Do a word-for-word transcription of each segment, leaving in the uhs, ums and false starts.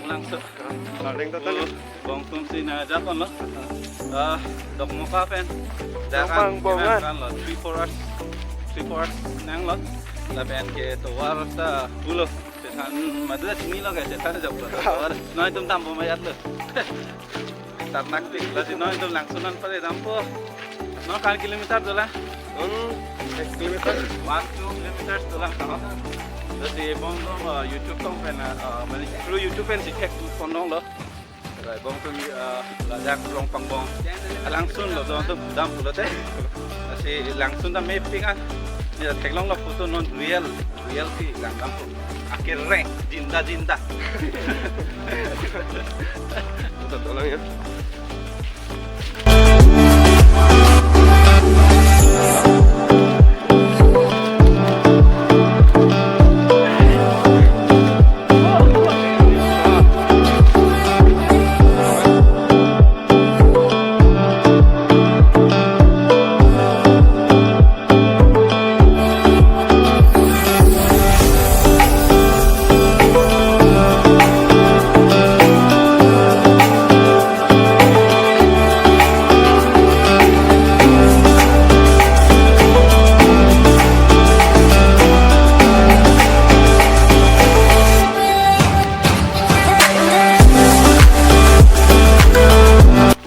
Langsung. Ardeng total. Bong atum si nangjakponlo. Ah, Dokmoka pen. Jakan Rongpangbong, ah. Kan lo, three four hours. Three four hours nanglo. Lapen ke tovar ta pulo. Chethan madu chinilo ke, chethan joklo. Tovar. Noi atum dampo mayat lo. Tarnak tik. Lasi noi atum Langsun an pale dampo. Non ko-an kilometer dolang? Hmm, six kilometer. One, two kilometers dolang, no? Lasi bong atum, uh, YouTube tong pen, uh, mane through YouTube pen si thekponlonglo. Bong atum, uh, lajak Rongpangbong. Langsun lo, bong atum dampo pulote. Lasi Langsun ta mepik an. Ya, theklonglo photo non real, real si lang dampo. Akhir reng, jinda jinda. Tetap tolong ya.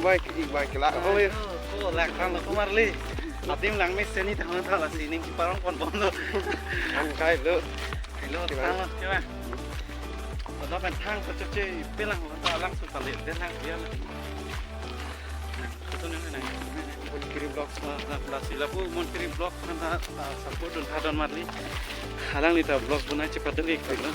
Bike, e-bike la, oh, ya. Oh, lak tanglo komarli. Adim lang mesen ni tanglo, tanglo si ning parongponbomlo. Angkai lo. Hello, tanglo, coba. Ada pen thang, coba, coba, pelang, Langsun pale, pelang, dia. Itu nih, nih. Monkiri Vlogs. Ah, nah, nah, si lapu Monkiri Vlogs, kan, ah, ah, support dun, hadon marli. Alangli ta vlog bonai chepadun ik, lo.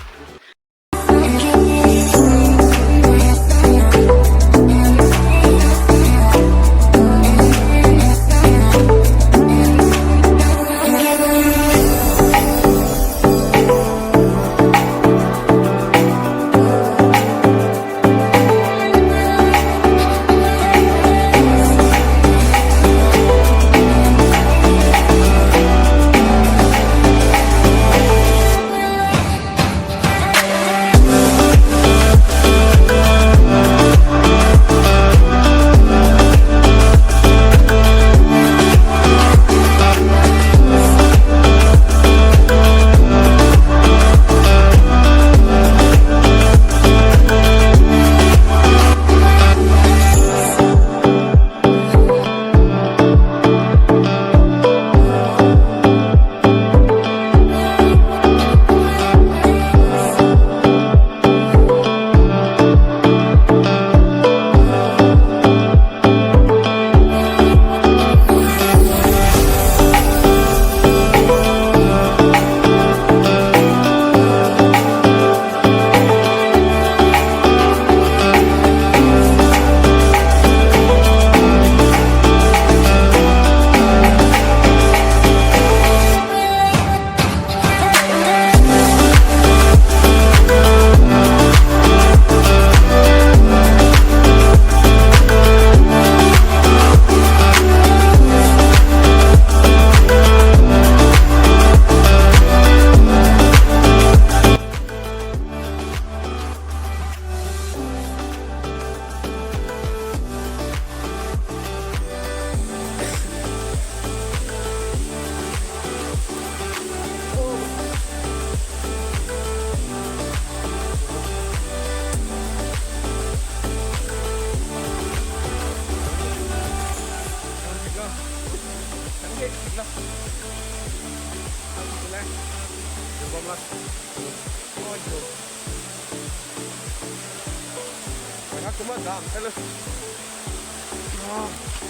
Tengah cuma dam, hello. Ah.